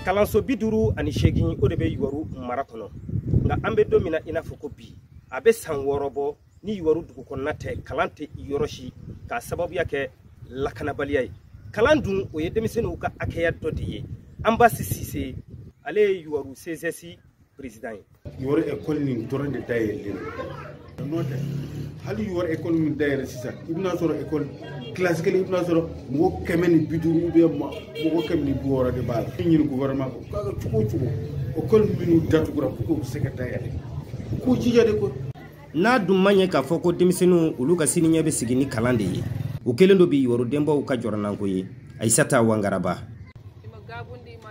Kalanso 58, o de bɛ Youwarou mara kɔnɔ. Nka an bɛ don min na, i n'a fɔ ko bi, a bɛ san 6 bɔ ni Youwarou dugu kɔnɔna tɛ, kalan tɛ yɔrɔ si, k'a sababuya kɛ lakanabaliya ye. Kalan dun, o ye denmisɛnninw ka hakɛya dɔ de ye. Anbasi Sise, ale ye Youwarou CSS président ye. Youwarou école nin dɔrɔn de dayɛlɛlen don. N'o tɛ, hali Youwarou école min dayɛlɛ sisan, i bɛna sɔrɔ école classe kelen, i bɛna sɔrɔ mɔgɔ 150 ou bien mɔgɔ 160 de b'a la. I ɲini gouvernement ko k'a kɛ cogo o cogo, école minnu datugura pour que u bɛ se ka dayɛlɛ, u k'u jija de ko. N'a dun ma ɲɛ k'a fɔ ko denmisɛnninw, olu ka siniɲɛ bɛ sigi ni kalan de ye, o kɛlen do bi Youwarou denbaw ka jɔrɔnanko ye. Ayisata Wangaraba: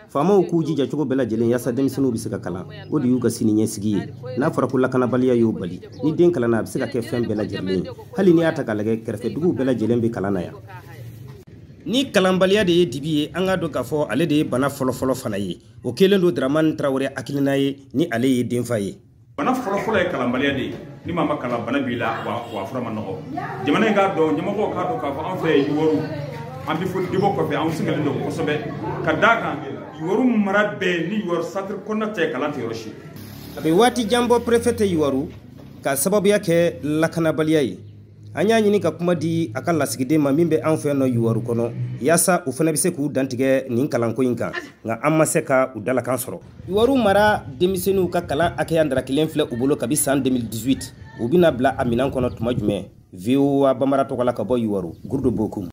faamaw k'u jija cogo bɛɛ lajɛlen yaasa denmisɛnninw bɛ se ka kalan, o de y'u ka sini ɲɛsigi ye. N'a fɔra ko lakanabaliya y'o bali, ni den kalanna, a bɛ se ka kɛ fɛn bɛɛ lajɛlen ye. Hali n'i y'a ta k'a lajɛ, kɛrɛfɛduguw bɛɛ lajɛlen bɛ kalan na yan. Ni kalanbaliya de ye dibi ye, an k'a dɔn k'a fɔ ale de ye bana fɔlɔfɔlɔ fana ye. O kɛlen don Dramani Tarawele hakilina ye, ni ale ye denfa ye. Bana fɔlɔfɔlɔ ye kalanbaliya de ye. Ni maa ma kalan, bana b'i la wa fura ma nɔgɔ. Jamana in k'a dɔn, ɲɛmɔgɔw k'a dɔn k'a fɔ an fɛ Youwarou, an bɛ fɔ Debo kɔfɛ, an sɛgɛnlen don kosɛbɛ, ka d'a kan Youwarou mara bɛɛ ni Youwarou centre kɔnɔna tɛ, kalan tɛ yɔrɔ si. A bɛ waati jan bɔ, préfet tɛ Youwarou, k'a sababuya kɛ lakanabaliya ye. An y'a ɲini ka kuma di a ka lasigiden ma min bɛ an fɛ nɔ Youwarou kɔnɔ, yaasa u fana bɛ se k'u dantigɛ nin kalanko in kan, nka an ma se ka u dalakan sɔrɔ. Youwarou mara denmisɛnninw ka kalan hakɛya darakilen filɛ u bolo kabi san 2018. U bɛna bila a minɛn kɔnɔ tuma jumɛn? VOA Bambara tɔgɔ la, ka bɔ Youwarou, Gurdo Bokum.